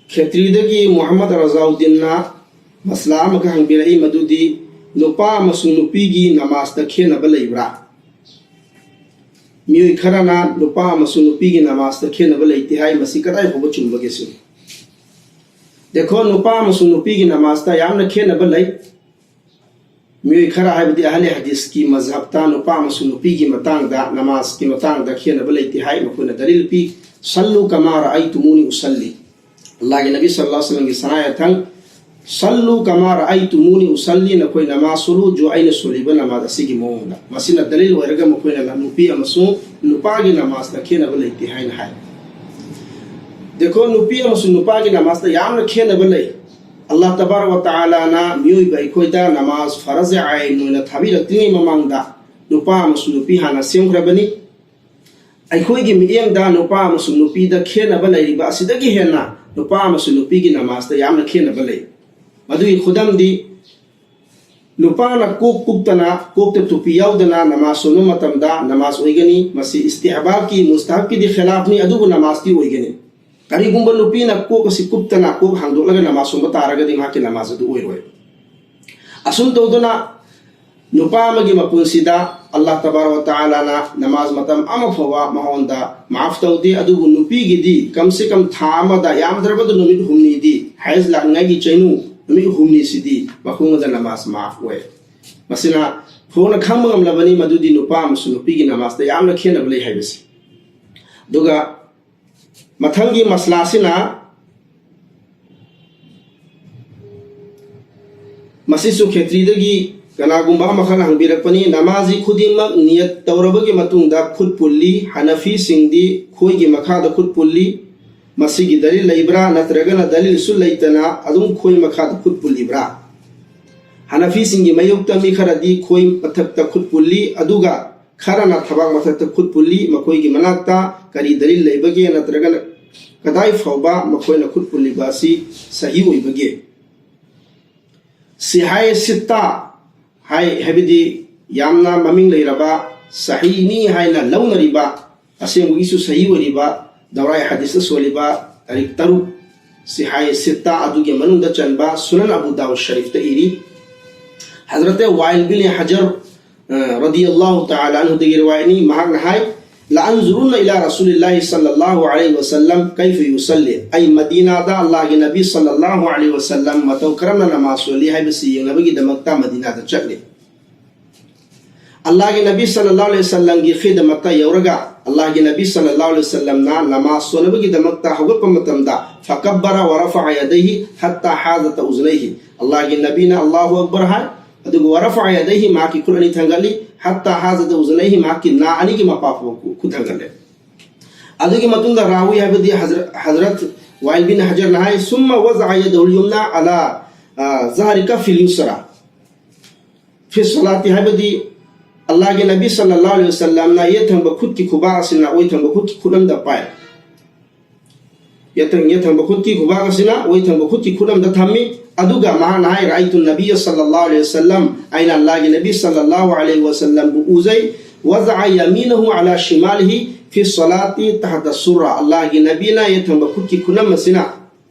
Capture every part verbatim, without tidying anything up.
ꯈꯦꯇ꯭ꯔꯤꯗꯒꯤ ꯃꯨꯍꯝꯃꯗ ꯔꯖꯥꯎꯗꯤꯟꯅ ꯃꯁꯂꯥ ꯑꯃꯈꯛ ꯍꯪꯕꯤꯔꯛꯏ, ꯃꯗꯨꯗꯤ ꯅꯨꯄꯥ ꯑꯃꯁꯨꯡ ꯅꯨꯄꯤꯒꯤ ꯅꯃꯥꯖꯇ ꯈꯦꯠꯅꯕ ꯂꯩꯕ꯭ꯔꯥ? ꯃꯤꯑꯣꯏ ꯈꯔꯅ ꯅꯨꯄꯥ ꯑꯃꯁꯨꯡ ꯅꯨꯄꯤꯒꯤ ꯅꯃꯥꯖꯇ ꯈꯦꯠꯅꯕ ꯂꯩꯇꯦ ꯍꯥꯏ, ꯃꯁꯤ ꯀꯗꯥꯏ ꯐꯥꯎꯕ ꯆꯨꯝꯕꯒꯦ ꯁꯤꯅꯤ꯫ ꯗꯦꯈꯣ, ꯅꯨꯄꯥ ꯑꯃꯁꯨꯡ ꯅꯨꯄꯤꯒꯤ ꯅꯃꯥꯖꯇ ꯌꯥꯝꯅ ꯈꯦꯠꯅꯕ ꯂꯩ꯫ ꯃꯤꯑꯣꯏ ꯈꯔ, ꯍꯥꯏꯕꯗꯤ ꯑꯍꯂꯦ ꯍꯗꯤꯁꯀꯤ ꯃꯖꯍꯕꯇ ꯅꯨꯄꯥ ꯑꯃꯁꯨꯡ ꯅꯨꯄꯤꯒꯤ ꯃꯇꯥꯡꯗ, ꯅꯃꯥꯖꯀꯤ ꯃꯇꯥꯡꯗ ꯈꯦꯠꯅꯕ ꯂꯩꯇꯦ ꯍꯥꯏ꯫ ꯃꯈꯣꯏꯅ ꯗꯂꯤꯜ ꯄꯤ, "ꯁꯜꯂꯨ ꯀꯃꯥ ꯔꯑꯥꯏꯇꯨꯃꯨꯅꯤ ꯎꯁꯜꯂꯤ"꯫ ꯑꯜꯂꯥꯍꯒꯤ ꯅꯕꯤ ꯁꯜꯂꯜꯂꯥꯍꯨ ꯑꯂꯩꯍꯤ ꯋꯁꯜꯂꯝꯒꯤ ꯁꯅꯥ ꯌꯥꯊꯪ, "ꯁꯜꯂꯨ ꯀꯃꯥ ꯔꯑꯥꯏꯇꯨꯃꯨꯅꯤ ꯎꯁꯜꯂꯤ", ꯅꯈꯣꯏ ꯅꯃꯥꯖ ꯁꯣꯜꯂꯨ ꯖꯨ ꯑꯩꯅ ꯁꯣꯜꯂꯤꯕ ꯅꯃꯥꯖ ꯑꯁꯤꯒꯤ ꯃꯑꯣꯡꯗ꯫ ꯃꯁꯤꯅ ꯗꯂꯤꯜ ꯑꯣꯏꯔꯒ ꯃꯈꯣꯏꯅ ꯅꯨꯄꯤ ꯑꯃꯁꯨꯡ ꯅꯨꯄꯥꯒꯤ ꯅꯃꯥꯖꯇ ꯈꯦꯠꯅꯕ ꯂꯩꯇꯦ ꯍꯥꯏꯅ ꯍꯥꯏ꯫ ꯗꯦꯈꯣ, ꯅꯨꯄꯤ ꯑꯃꯁꯨꯡ ꯅꯨꯄꯥꯒꯤ ꯅꯃꯥꯖꯇ ꯌꯥꯝꯅ ꯈꯦꯠꯅꯕ ꯂꯩ꯫ ꯑꯜꯂꯥꯍ ꯇꯕꯥꯔꯛ ꯋ ꯇꯥꯂꯥꯅ ꯃꯤꯑꯣꯏꯕ ꯑꯩꯈꯣꯏꯗ ꯅꯃꯥꯖ ꯐꯔꯖ ꯑꯥꯏꯟ ꯑꯣꯏꯅ ꯊꯥꯕꯤꯔꯛꯇ꯭ꯔꯤꯉꯩ ꯃꯃꯥꯡꯗ ꯅꯨꯄꯥ ꯑꯃꯁꯨꯡ ꯅꯨꯄꯤ ꯍꯥꯟꯅ ꯁꯦꯝꯈ꯭ꯔꯕꯅꯤ꯫ ꯑꯩꯈꯣꯏꯒꯤ ꯃꯤꯠꯌꯦꯡꯗ ꯅꯨꯄꯥ ꯑꯃꯁꯨꯡ ꯅꯨꯄꯤꯗ ꯈꯦꯠꯅꯕ ꯂꯩꯔꯤꯕ ꯑꯁꯤꯗꯒꯤ ꯍꯦꯟꯅ ꯅꯨꯄꯥ ꯑꯃꯁꯨꯡ ꯅꯨꯄꯤꯒꯤ ꯅꯃꯥꯖꯇ ꯌꯥꯝꯅ ꯈꯦꯠꯅꯕ ꯂꯩ꯫ ꯃꯗꯨꯒꯤ ꯈꯨꯗꯝꯗꯤ, ꯅꯨꯄꯥꯅ ꯀꯣꯛ ꯀꯨꯞꯇꯅ, ꯀꯣꯛꯇ ꯇꯨꯄꯤ ꯌꯥꯎꯗꯅ ꯅꯃꯥꯖ ꯁꯣꯟꯕ ꯃꯇꯝꯗ ꯅꯃꯥꯖ ꯑꯣꯏꯒꯅꯤ꯫ ꯃꯁꯤ ꯏꯁꯇꯤꯍꯕꯥꯕꯀꯤ, ꯃꯨꯁꯇꯍꯕꯀꯤꯗꯤ ꯈꯤꯂꯥꯐꯅꯤ, ꯑꯗꯨꯕꯨ ꯅꯃꯥꯖꯇꯤ ꯑꯣꯏꯒꯅꯤ꯫ ꯀꯔꯤꯒꯨꯝꯕ ꯅꯨꯄꯤꯅ ꯀꯣꯛ ꯑꯁꯤ ꯀꯨꯞꯇꯅ ꯀꯣꯛ ꯍꯥꯡꯗꯣꯛꯂꯒ ꯅꯃꯥꯖ ꯁꯣꯟꯕ ꯇꯥꯔꯒꯗꯤ ꯃꯍꯥꯛꯀꯤ ꯅꯃꯥꯖ ꯑꯗꯨ ꯑꯣꯏꯔꯣꯏ꯫ ꯑꯁꯨꯝ ꯇꯧꯗꯨꯅ ꯅꯨꯄꯥ ꯑꯃꯒꯤ ꯃꯄꯨꯟꯁꯤꯗ ꯑꯜꯂꯥꯍ ꯇꯕꯥꯔꯛ ꯋ ꯇꯥꯂꯥꯅ ꯅꯃꯥꯖ ꯃꯇꯝ ꯑꯃ ꯐꯥꯎꯕ ꯃꯉꯣꯟꯗ ꯃꯥꯐ ꯇꯧꯗꯦ, ꯑꯗꯨꯕꯨ ꯅꯨꯄꯤꯒꯤꯗꯤ ꯀꯝ ꯁꯦ ꯀꯝ ꯊꯥ ꯑꯃꯗ, ꯌꯥꯝꯗ꯭ꯔꯕꯗ ꯅꯨꯃꯤꯠ ꯍꯨꯝꯅꯤꯗꯤ, ꯍꯥꯏꯖ ꯂꯥꯛꯅꯤꯡꯉꯥꯏꯒꯤ ꯆꯩꯅꯨ ꯅꯨꯃꯤꯠ ꯍꯨꯝꯅꯤꯁꯤꯗꯤ ꯃꯈꯣꯏꯉꯣꯟꯗ ꯅꯃꯥꯖ ꯃꯥꯐ ꯑꯣꯏ꯫ ꯃꯁꯤꯅ ꯐꯣꯡꯅ ꯈꯪꯕ ꯉꯝꯂꯕꯅꯤ ꯃꯗꯨꯗꯤ ꯅꯨꯄꯥ ꯑꯃꯁꯨꯡ ꯅꯨꯄꯤꯒꯤ ꯅꯃꯥꯖꯇ ꯌꯥꯝꯅ ꯈꯦꯠꯅꯕ ꯂꯩ ꯍꯥꯏꯕꯁꯤ꯫ ꯑꯗꯨꯒ ꯃꯊꯪꯒꯤ ꯃꯁꯂꯥꯁꯤꯅ, ꯃꯁꯤꯁꯨ ꯈꯦꯇ꯭ꯔꯤꯗꯒꯤ ꯀꯅꯥꯒꯨꯝꯕ ꯑꯃꯈꯛꯅ ꯍꯪꯕꯤꯔꯛꯄꯅꯤ, "ꯅꯃꯥꯖꯤ ꯈꯨꯗꯤꯡꯃꯛ ꯅꯤꯌꯠ ꯇꯧꯔꯕꯒꯤ ꯃꯇꯨꯡꯗ ꯈꯨꯠ ꯄꯨꯜꯂꯤ, ꯍꯅꯐꯤꯁꯤꯡꯗꯤ ꯈꯣꯏꯒꯤ ꯃꯈꯥꯗ ꯈꯨꯠ ꯄꯨꯜꯂꯤ, ꯃꯁꯤꯒꯤ ꯗꯂꯤꯜ ꯂꯩꯕ꯭ꯔꯥ? ꯅꯠꯇ꯭ꯔꯒꯅ ꯗꯂꯤꯜꯁꯨ ꯂꯩꯇꯅ ꯑꯗꯨꯝ ꯈꯣꯏ ꯃꯈꯥꯗ ꯈꯨꯠ ꯄꯨꯜꯂꯤꯕ꯭ꯔꯥ?" ꯍꯅꯐꯤꯁꯤꯡꯒꯤ ꯃꯥꯌꯣꯛꯇ ꯃꯤ ꯈꯔꯗꯤ ꯈꯣꯏ ꯃꯊꯛꯇ ꯈꯨꯠ ꯄꯨꯜꯂꯤ, ꯑꯗꯨꯒ ꯈꯔꯅ ꯊꯕꯥꯛ ꯃꯊꯛꯇ ꯈꯨꯠ ꯄꯨꯜꯂꯤ꯫ ꯃꯈꯣꯏꯒꯤ ꯃꯅꯥꯛꯇ ꯀꯔꯤ ꯗꯂꯤꯜ ꯂꯩꯕꯒꯦ, ꯅꯠꯇ꯭ꯔꯒꯅ ꯀꯗꯥꯏ ꯐꯥꯎꯕ ꯃꯈꯣꯏꯅ ꯈꯨꯠ ꯄꯨꯜꯂꯤꯕ ꯑꯁꯤ ꯁꯍꯤ ꯑꯣꯏꯕꯒꯦ? ꯁꯤꯍꯥꯏ ꯁꯤꯠꯇꯥ ꯍꯥꯏ, ꯍꯥꯏꯕꯗꯤ ꯌꯥꯝꯅ ꯃꯃꯤꯡ ꯂꯩꯔꯕ, ꯁꯍꯤꯅꯤ ꯍꯥꯏꯅ ꯂꯧꯅꯔꯤꯕ, ꯑꯁꯦꯡꯕꯒꯤꯁꯨ ꯁꯍꯤ ꯑꯣꯏꯔꯤꯕ, ꯗꯧꯔꯥꯏ ꯍꯗꯤꯁꯇ ꯁꯣꯜꯂꯤꯕ ꯇꯥꯔꯤꯛ ꯇꯔꯨꯛ, ꯁꯤꯍꯥꯏ ꯁꯤꯠꯇꯥ ꯑꯗꯨꯒꯤ ꯃꯅꯨꯡꯗ ꯆꯟꯕ ꯁꯨꯅꯟ ꯑꯕꯨ ꯗꯥꯎꯗ ꯁꯔꯤꯐꯇ ꯏꯔꯤ꯫ ꯍꯖꯔꯠ ꯋꯥꯏꯜ ꯕꯤꯟ ꯍꯖꯔ, ꯑ, ꯔꯗꯤꯌꯜꯂꯥꯍꯨ ꯇꯥꯂꯥ ꯑꯟꯍꯨꯗꯒꯤ ꯔꯤꯋꯥꯌꯠꯅꯤ꯫ ꯃꯍꯥꯛꯅ ꯍꯥꯏ, "ꯂꯑꯟꯖꯨꯔꯨꯟꯅ ꯏꯂꯥ ꯔꯁꯨꯂꯤꯜꯂꯥꯍꯤ ꯁꯜꯂꯜꯂꯥꯍꯨ ꯑꯂꯩꯍꯤ ꯋꯁꯜꯂꯝ ꯀꯩꯐ ꯌꯨꯁꯜꯂꯤ"꯫ ꯑꯩ ꯃꯗꯤꯅꯥꯗ ꯑꯜꯂꯥꯍꯒꯤ ꯅꯕꯤ ꯁꯜꯂꯜꯂꯥꯍꯨ ꯑꯂꯩꯍꯤ ꯋꯁꯜꯂꯝ ꯃꯇꯧ ꯀꯔꯝꯅ ꯅꯃꯥꯖ ꯁꯣꯜꯂꯤ ꯍꯥꯏꯕꯁꯤ ꯌꯦꯡꯅꯕꯒꯤꯗꯃꯛꯇ ꯃꯗꯤꯅꯥꯗ ꯆꯠꯂꯤ꯫ ꯑꯜꯂꯥꯍꯒꯤ ꯅꯕꯤ ꯁꯜꯂꯜꯂꯥꯍꯨ ꯑꯂꯩꯍꯤ ꯋꯁꯜꯂꯝꯒꯤ ꯈꯤꯗꯃꯠꯇ ꯌꯧꯔꯒ, ꯑꯜꯂꯥꯍꯒꯤ ꯅꯕꯤ ꯁꯜꯂꯜꯂꯥꯍꯨ ꯑꯂꯩꯍꯤ ꯋꯁꯜꯂꯝꯅ ꯅꯃꯥꯖ ꯁꯣꯟꯅꯕꯒꯤꯗꯃꯛꯇ ꯍꯧꯒꯠꯄ ꯃꯇꯝꯗ, "ꯐꯀꯕꯔ ꯋꯔꯐ ꯌꯗꯩꯍꯤ ꯍꯠꯇꯥ ꯍꯥꯖꯇ ꯎꯖꯅꯩꯍꯤ"꯫ ꯑꯜꯂꯥꯍꯒꯤ ꯅꯕꯤꯅ "ꯑꯜꯂꯥꯍꯨ ꯑꯛꯕꯔ" ꯍꯥꯏ, ꯑꯗꯨꯒ "ꯋꯔꯐ ꯌꯗꯩꯍꯤ", ꯃꯍꯥꯛꯀꯤ ꯈꯨꯠ ꯑꯅꯤ ꯊꯥꯡꯒꯠꯂꯤ, "ꯍꯠꯇꯥ ꯍꯥꯖꯇ ꯎꯖꯅꯩꯍꯤ", ꯃꯍꯥꯛꯀꯤ ꯅꯥ ꯑꯅꯤꯒꯤ ꯃꯄꯥ ꯐꯥꯎꯕ ꯈꯨ-, ꯈꯨꯠ ꯊꯥꯡꯒꯠꯂꯦ꯫ ꯑꯗꯨꯒꯤ ꯃꯇꯨꯡꯗ ꯔꯥꯋꯤ ꯍꯥꯏꯕꯗꯤ ꯍꯖꯔ-, ꯍꯖꯔꯠ ꯋꯥꯏꯜ ꯕꯤꯟ ꯍꯖꯔꯅ ꯍꯥꯏ, "ꯁꯨꯝꯃ ꯋꯖꯑ ꯌꯗꯍꯨꯜ ꯌꯨꯝꯅ ꯑꯂꯥ, ꯑ, ꯖꯍꯔꯤ ꯀꯐꯤꯜ ꯌꯨꯁꯔꯥ ꯐꯤ ꯁꯣꯂꯥꯇꯤ", ꯍꯥꯏꯕꯗꯤ ꯑꯜꯂꯥꯍꯒꯤ ꯅꯕꯤ ꯁꯜꯂꯜꯂꯥꯍꯨ ꯑꯂꯩꯍꯤ ꯋꯁꯜꯂꯝꯅ ꯌꯦꯠ ꯊꯪꯕ ꯈꯨꯠꯀꯤ ꯈꯨꯕꯥꯛ ꯑꯁꯤꯅ ꯑꯣꯏ ꯊꯪꯕ ꯈꯨꯠꯀꯤ ꯈꯨꯠ ꯑꯃꯗ ꯄꯥꯏ꯫ ꯌꯦꯠ ꯊꯪ-, ꯌꯦꯠ ꯊꯪꯕ ꯈꯨꯠꯀꯤ ꯈꯨꯕꯥꯛ ꯑꯁꯤꯅ ꯑꯣꯏ ꯊꯪꯕ ꯈꯨꯠꯀꯤ ꯈꯨꯠ ꯑꯃꯗ ꯊꯝꯃꯤ꯫ ꯑꯗꯨꯒ ꯃꯍꯥꯛꯅ ꯍꯥꯏ, "ꯔꯥꯏꯇꯨ ꯅꯕꯤꯌ ꯁꯜꯂꯜꯂꯥꯍꯨ ꯑꯂꯩꯍꯤ ꯋꯁꯜꯂꯝ", ꯑꯩꯅ ꯑꯜꯂꯥꯍꯒꯤ ꯅꯕꯤ ꯁꯜꯂꯜꯂꯥꯍꯨ ꯑꯂꯩꯍꯤ ꯋꯁꯜꯂꯝꯕꯨ ꯎꯖꯩ, "ꯋꯖꯑ ꯌꯃꯤꯅꯍꯨ ꯑꯂꯥ ꯁꯤꯃꯥꯂꯤꯍꯤ ꯐꯤ ꯁꯣꯂꯥꯇꯤ ꯇꯍꯇ ꯁꯨꯔꯥ", ꯑꯜꯂꯥꯍꯒꯤ ꯅꯕꯤꯅ ꯌꯦꯠ ꯊꯪꯕ ꯈꯨꯠꯀꯤ ꯈꯨꯠꯅꯝ ꯑꯁꯤꯅ,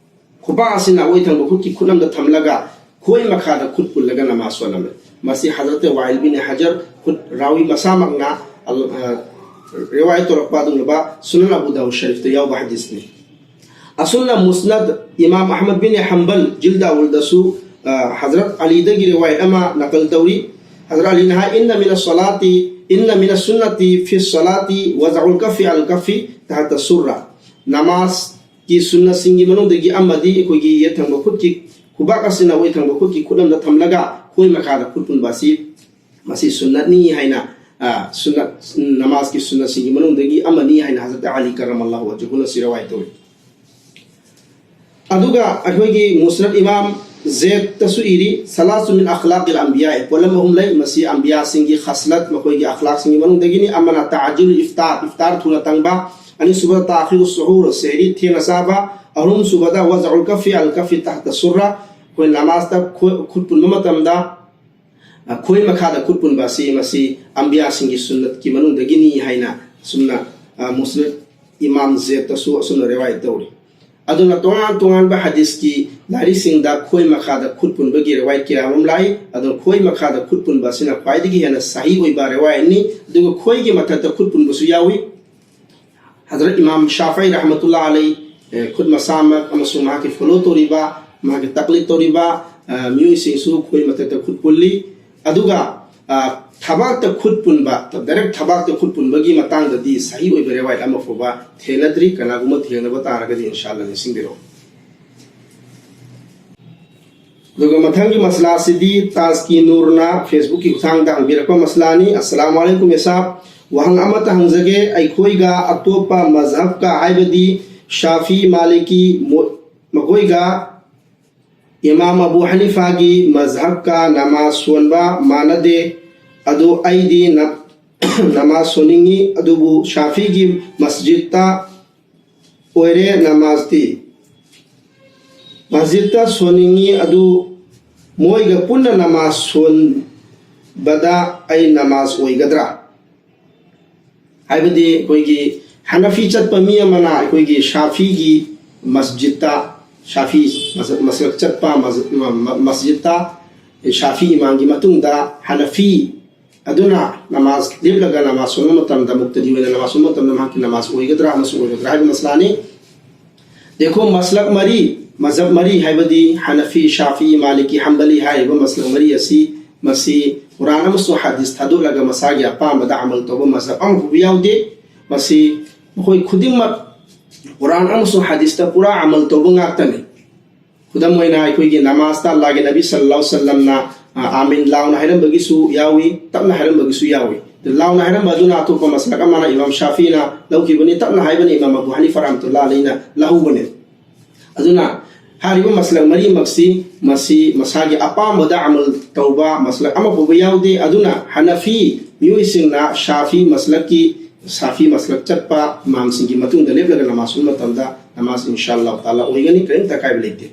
ꯈꯨꯕꯥꯛ ꯑꯁꯤꯅ ꯑꯣꯏ ꯊꯪꯕ ꯈꯨꯠꯀꯤ ꯈꯨꯠꯅꯝꯗ ꯊꯝꯂꯒ ꯈꯣꯏ ꯃꯈꯥꯗ ꯈꯨꯠ ꯄꯨꯜꯂꯒ ꯅꯃꯥꯖ ꯁꯣꯜꯂꯝꯃꯤ꯫ ꯃꯁꯤ ꯍꯖꯔꯠ ꯋꯥꯏꯜ ꯕꯤꯟ ꯍꯖꯔ ꯈꯨꯠ ꯔꯥꯋꯤ ꯃꯁꯥꯃꯛꯅ ꯑꯜ-, ꯑ, ꯔꯤꯋꯥꯌꯠ ꯇꯧꯔꯛꯄ ꯑꯗꯨꯒꯨꯝꯂꯕ ꯁꯨꯅꯟ ꯑꯕꯨ ꯗꯥꯎꯗ ꯁꯔꯤꯐꯇ ꯌꯥꯎꯕ ꯍꯗꯤꯁꯅꯤ꯫ ꯑꯁꯨꯝꯅ ꯃꯨꯁꯅꯗ ꯏꯃꯥꯝ ꯑꯍꯃꯗ ꯕꯤꯟ ꯍꯝꯕꯜ ꯖꯤꯜꯗ ꯑꯋꯜꯗꯁꯨ, ꯑ, ꯍꯖꯔꯠ ꯑꯂꯤꯗꯒꯤ ꯔꯤꯋꯥꯌꯠ ꯑꯃ ꯅꯀꯜ ꯇꯧꯔꯤ꯫ ꯍꯖꯔꯠ ꯑꯂꯤꯅ ꯍꯥꯏ, "ꯏꯟꯅ ꯃꯤꯅ ꯁꯣꯂꯥꯇꯤ, ꯏꯟꯅ ꯃꯤꯅ ꯁꯨꯟꯅꯇꯤ ꯐꯤ ꯁꯣꯂꯥꯇꯤ ꯋꯖꯎꯜ ꯀꯐꯤ ꯑꯜ ꯀꯐꯤ ꯇꯍꯇ ꯁꯨꯔꯥ"꯫ ꯅꯃꯥꯖ ꯀꯤ ꯁꯨꯟꯅꯁꯤꯡꯒꯤ ꯃꯅꯨꯡꯗꯒꯤ ꯑꯃꯗꯤ ꯑꯩꯈꯣꯏꯒꯤ ꯌꯦꯠ ꯊꯪꯕ ꯈꯨꯠꯀꯤ ꯈꯨꯕꯥꯛ ꯑꯁꯤꯅ ꯑꯣꯏ ꯊꯪꯕ ꯈꯨꯠꯀꯤ ꯈꯨꯠꯅꯝꯗ ꯊꯝꯂꯒ ꯈꯣꯏ ꯃꯈꯥꯗ ꯈꯨꯠ ꯄꯨꯟꯕ ꯑꯁꯤ, ꯃꯁꯤ ꯁꯨꯟꯅꯠꯅꯤ ꯍꯥꯏꯅ, ꯑ, ꯁꯨꯟꯅꯠ, ꯅꯃꯥꯖꯀꯤ ꯁꯨꯟꯅꯁꯤꯡꯒꯤ ꯃꯅꯨꯡꯗꯒꯤ ꯑꯃꯅꯤ ꯍꯥꯏꯅ ꯍꯖꯔꯠ ꯑꯂꯤ ꯀꯔꯃꯜꯂꯥꯍꯨ ꯋꯖꯍꯨꯅ ꯁꯤ ꯔꯋꯥꯌꯠ ꯇꯧꯏ꯫ ꯑꯗꯨꯒ ꯑꯩꯈꯣꯏꯒꯤ ꯃꯨꯁꯅꯗ ꯏꯃꯥꯝ ꯖꯦꯗꯇꯁꯨ ꯏꯔꯤ, "ꯁꯂꯥꯁꯨ ꯃꯤꯟ ꯑꯈꯂꯥꯛ ꯑꯜ ꯑꯝꯕꯤꯌꯥ", ꯄꯣꯠꯂꯝ ꯑꯍꯨꯝ ꯂꯩ꯫ ꯃꯁꯤ ꯑꯝꯕꯤꯌꯥꯁꯤꯡꯒꯤ ꯈꯁꯂꯠ, ꯃꯈꯣꯏꯒꯤ ꯑꯈꯂꯥꯛꯁꯤꯡꯒꯤ ꯃꯅꯨꯡꯗꯒꯤꯅꯤ꯫ ꯑꯃꯅ ꯇꯥꯖꯤꯜ ꯏꯐꯇꯥꯔ, ꯏꯐꯇꯥꯔ ꯊꯨꯅ ꯇꯪꯕ꯫ ꯑꯅꯤꯁꯨꯕꯗ ꯇꯥꯈꯤꯔꯨ ꯁꯨꯍꯨꯔ, ꯁꯦꯍꯔꯤ ꯊꯦꯡꯅ ꯆꯥꯕ꯫ ꯑꯍꯨꯝꯁꯨꯕꯗ ꯋꯖꯎꯜ ꯀꯐꯤ ꯑꯜ ꯀꯐꯤ ꯇꯍꯇ ꯁꯨꯔꯥ, ꯑꯩꯈꯣꯏ ꯅꯃꯥꯖꯇ ꯈꯨ-, ꯈꯨꯠ ꯄꯨꯟꯕ ꯃꯇꯝꯗ, ꯑ, ꯈꯣꯏ ꯃꯈꯥꯗ ꯈꯨꯠ ꯄꯨꯟꯕ ꯑꯁꯤ, ꯃꯁꯤ ꯑꯝꯕꯤꯌꯥꯁꯤꯡꯒꯤ ꯁꯨꯟꯅꯠꯀꯤ ꯃꯅꯨꯡꯗꯒꯤꯅꯤ ꯍꯥꯏꯅ ꯑꯁꯨꯝꯅ, ꯑ, ꯃꯨꯁꯅꯗ ꯏꯃꯥꯝ ꯖꯦꯗꯇꯁꯨ ꯑꯁꯨꯝꯅ ꯔꯦꯋꯥꯌꯠ ꯇꯧꯔꯤ꯫ ꯑꯗꯨꯅ ꯇꯣꯉꯥꯟ ꯇꯣꯉꯥꯟꯕ ꯍꯗꯤꯁꯀꯤ ꯂꯥꯏꯔꯤꯛꯁꯤꯡꯗ ꯈꯣꯏ ꯃꯈꯥꯗ ꯈꯨꯠ ꯄꯨꯟꯕꯒꯤ ꯔꯦꯋꯥꯏꯠ ꯀꯌꯥ ꯑꯃ ꯂꯥꯛꯏ꯫ ꯑꯗꯨꯅ ꯈꯣꯏ ꯃꯈꯥꯗ ꯈꯨꯠ ꯄꯨꯟꯕ ꯑꯁꯤꯅ ꯈ꯭ꯋꯥꯏꯗꯒꯤ ꯍꯦꯟꯅ ꯁꯍꯤ ꯑꯣꯏꯕ ꯔꯦꯋꯥꯏꯠꯅꯤ꯫ ꯑꯗꯨꯒ ꯈꯣꯏꯒꯤ ꯃꯊꯛꯇ ꯈꯨꯠ ꯄꯨꯟꯕꯁꯨ ꯌꯥꯎꯏ꯫ ꯍꯖꯔꯠ ꯏꯃꯥꯝ ꯁꯥꯐꯤ ꯔꯍꯃꯇꯨꯜꯂꯥ ꯑꯂꯩ, ꯑꯦ, ꯈꯨꯠ ꯃꯁꯥꯃꯛ ꯑꯃꯁꯨꯡ ꯃꯍꯥꯛꯀꯤ ꯐꯣꯂꯣ ꯇꯧꯔꯤꯕ, ꯃꯍꯥꯛꯀꯤ ꯇꯛꯂꯤꯗ ꯇꯧꯔꯤꯕ, ꯑ, ꯃꯤꯑꯣꯏꯁꯤꯡꯁꯨ ꯈꯣꯏ ꯃꯊꯛꯇ ꯈꯨꯠ ꯄꯨꯜꯂꯤ꯫ ꯑꯗꯨꯒ, ꯑ, ꯊꯕꯥꯛꯇ ꯈꯨꯠ ꯄꯨꯟꯕ, ꯗꯥꯏꯔꯦꯛ ꯊꯕꯥꯛꯇ ꯈꯨꯠ ꯄꯨꯟꯕꯒꯤ ꯃꯇꯥꯡꯗꯗꯤ ꯁꯍꯤ ꯑꯣꯏꯕ ꯔꯦꯋꯥꯏꯠ ꯑꯃ ꯐꯥꯎꯕ ꯊꯦꯡꯅꯗ꯭ꯔꯤ꯫ ꯀꯅꯥꯒꯨꯝꯕ ꯊꯦꯡꯅꯕ ꯇꯥꯔꯒꯗꯤ ꯏꯟꯁꯥ ꯑꯜꯂꯥ ꯅꯤꯡꯁꯤꯡꯕꯤꯔꯛꯑꯣ꯫ ꯑꯗꯨꯒ ꯃꯊꯪꯒꯤ ꯃꯁꯂꯥ ꯑꯁꯤꯗꯤ ꯇꯥꯖꯀꯤ ꯅꯨꯔꯅ ꯐꯦꯁꯕꯨꯛꯀꯤ ꯈꯨꯠꯊꯥꯡꯗ ꯍꯪꯕꯤꯔꯛꯄ ꯃꯁꯂꯥꯅꯤ꯫ ꯑꯁꯂꯥꯃꯨ ꯑꯂꯩꯀꯨꯝ ꯌꯥ ꯁꯥꯍꯕ꯫ ꯋꯥꯍꯪ ꯑꯃꯇ ꯍꯪꯖꯒꯦ, ꯑꯩꯈꯣꯏꯒ ꯑꯇꯣꯞꯄ ꯃꯖꯍꯕꯀ, ꯍꯥꯏꯕꯗꯤ ꯁꯥꯐꯤ, ꯃꯥꯂꯤꯀꯤ, ꯃꯣ-, ꯃꯈꯣꯏꯒ ꯏꯃꯥꯝ ꯑꯕꯨ ꯍꯅꯤꯐꯥꯒꯤ ꯃꯖꯍꯕꯀ ꯅꯃꯥꯖ ꯁꯣꯟꯕ ꯃꯥꯟꯅꯗꯦ꯫ ꯑꯗꯨ ꯑꯩꯗꯤ ꯅ-, ꯅꯃꯥꯖ ꯁꯣꯟꯅꯤꯡꯉꯤ, ꯑꯗꯨꯕꯨ ꯁꯥꯐꯤꯒꯤ ꯃꯁꯖꯤꯗꯇ ꯑꯣꯏꯔꯦ ꯅꯃꯥꯖꯇꯤ꯫ ꯃꯁꯖꯤꯗꯇ ꯁꯣꯟꯅꯤꯡꯉꯤ, ꯑꯗꯨ ꯃꯣꯏꯒ ꯄꯨꯟꯅ ꯅꯃꯥꯖ ꯁꯣꯟꯕꯗ ꯑꯩ ꯅꯃꯥꯖ ꯑꯣꯏꯒꯗ꯭ꯔꯥ? ꯍꯥꯏꯕꯗꯤ ꯑꯩꯈꯣꯏꯒꯤ ꯍꯅꯐꯤ ꯆꯠꯄ ꯃꯤ ꯑꯃꯅ ꯑꯩꯈꯣꯏꯒꯤ ꯁꯥꯐꯤꯒꯤ ꯃꯁꯖꯤꯗꯇ, ꯁꯥꯐꯤ ꯃꯁ-, ꯃꯁꯂꯛ ꯆꯠꯄ ꯃꯁ-, ꯃ-, ꯃ-, ꯃꯁꯖꯤꯗꯇ ꯁꯥꯐꯤ ꯏꯃꯥꯝꯒꯤ ꯃꯇꯨꯡꯗ ꯍꯅꯐꯤ ꯑꯗꯨꯅ ꯅꯃꯥꯖ ꯂꯦꯞꯂꯒ ꯅꯃꯥꯖ ꯁꯣꯟꯕ ꯃꯇꯝꯗ, ꯃꯨꯛꯇꯗꯤ ꯑꯣꯏꯅ ꯅꯃꯥꯖ ꯁꯣꯟꯕ ꯃꯇꯝꯗ ꯃꯍꯥꯛꯀꯤ ꯅꯃꯥꯖ ꯑꯣꯏꯒꯗ꯭ꯔꯥ ꯑꯃꯁꯨꯡ ꯑꯣꯏꯔꯣꯏꯗ꯭ꯔꯥ ꯍꯥꯏꯕ ꯃꯁꯂꯥꯅꯤ꯫ ꯗꯦꯈꯣ, ꯃꯁꯂꯛ ꯃꯔꯤ, ꯃꯖꯍꯕ ꯃꯔꯤ, ꯍꯥꯏꯕꯗꯤ ꯍꯅꯐꯤ, ꯁꯥꯐꯤ, ꯃꯥꯂꯤꯀꯤ, ꯍꯝꯕꯂꯤ ꯍꯥꯏꯔꯤꯕ ꯃꯁꯂꯛ ꯃꯔꯤ ꯑꯁꯤ, ꯃꯁꯤ ꯀꯨꯔꯥꯟ ꯑꯃꯁꯨꯡ ꯍꯗꯤꯁ ꯊꯥꯗꯣꯛꯂꯒ ꯃꯁꯥꯒꯤ ꯑꯄꯥꯝꯕꯗ ꯑꯃꯜ ꯇꯧꯕ ꯃꯖꯍꯕ ꯑꯃꯐꯥꯎꯕ ꯌꯥꯎꯗꯦ꯫ ꯃꯁꯤ ꯃꯈꯣꯏ ꯈꯨꯗꯤꯡꯃꯛ ꯀꯨꯔꯥꯟ ꯑꯃꯁꯨꯡ ꯍꯗꯤꯁꯇ ꯄꯨꯔꯥ ꯑꯃꯜ ꯇꯧꯕ ꯉꯥꯛꯇꯅꯤ꯫ ꯈꯨꯗꯝ ꯑꯣꯏꯅ, ꯑꯩꯈꯣꯏꯒꯤ ꯅꯃꯥꯖꯇ ꯑꯜꯂꯥꯍꯒꯤ ꯅꯕꯤ ꯁꯜꯂꯜꯂꯥꯍꯨ ꯑꯂꯩꯍꯤ ꯋꯁꯜꯂꯝꯅ, ꯑ, "ꯑꯥꯃꯤꯟ" ꯂꯥꯎꯅ ꯍꯥꯏꯔꯝꯕꯒꯤꯁꯨ ꯌꯥꯎꯏ, ꯇꯞꯅ ꯍꯥꯏꯔꯝꯕꯒꯤꯁꯨ ꯌꯥꯎꯏ꯫ ꯑꯗꯨ ꯂꯥꯎꯅ ꯍꯥꯏꯔꯝꯕ ꯑꯗꯨꯅ ꯑꯇꯣꯞꯄ ꯃꯁꯂꯛ ꯑꯃꯅ ꯏꯃꯥꯝ ꯁꯥꯐꯤꯅ ꯂꯧꯈꯤꯕꯅꯤ, ꯇꯞꯅ ꯍꯥꯏꯕꯅ ꯏꯃꯥꯝ ꯑꯕꯨ ꯍꯅꯤꯐꯥ ꯔꯍꯃꯇꯨꯜꯂꯥꯍꯤ ꯑꯂꯩꯍꯤꯅ ꯂꯧꯍꯧꯕꯅꯤ꯫ ꯑꯗꯨꯅ ꯍꯥꯏꯔꯤꯕ ꯃꯁꯂꯛ ꯃꯔꯤꯃꯛꯁꯤ ꯃꯁꯤ ꯃꯁꯥꯒꯤ ꯑꯄꯥꯝꯕꯗ ꯑꯃꯜ ꯇꯧꯕ ꯃꯁꯂꯛ ꯑꯃ ꯐꯥꯎꯕ ꯌꯥꯎꯗꯦ꯫ ꯑꯗꯨꯅ ꯍꯅꯐꯤ ꯃꯤꯑꯣꯏꯁꯤꯡꯅ ꯁꯥꯐꯤ ꯃꯁꯂꯛꯀꯤ, ꯁꯥꯐꯤ ꯃꯁꯂꯛ ꯆꯠꯄ ꯏꯃꯥꯝꯁꯤꯡꯒꯤ ꯃꯇꯨꯡꯗ ꯂꯦꯞꯂꯒ ꯅꯃꯥꯖ ꯁꯣꯟꯕ ꯃꯇꯝꯗ ꯅꯃꯥꯖ ꯏꯟꯁꯥ ꯑꯜꯂꯥꯍ ꯇꯥꯂꯥ ꯑꯣꯏꯒꯅꯤ, ꯀꯔꯤꯝꯇ ꯑꯀꯥꯏꯕ ꯂꯩꯇꯦ꯫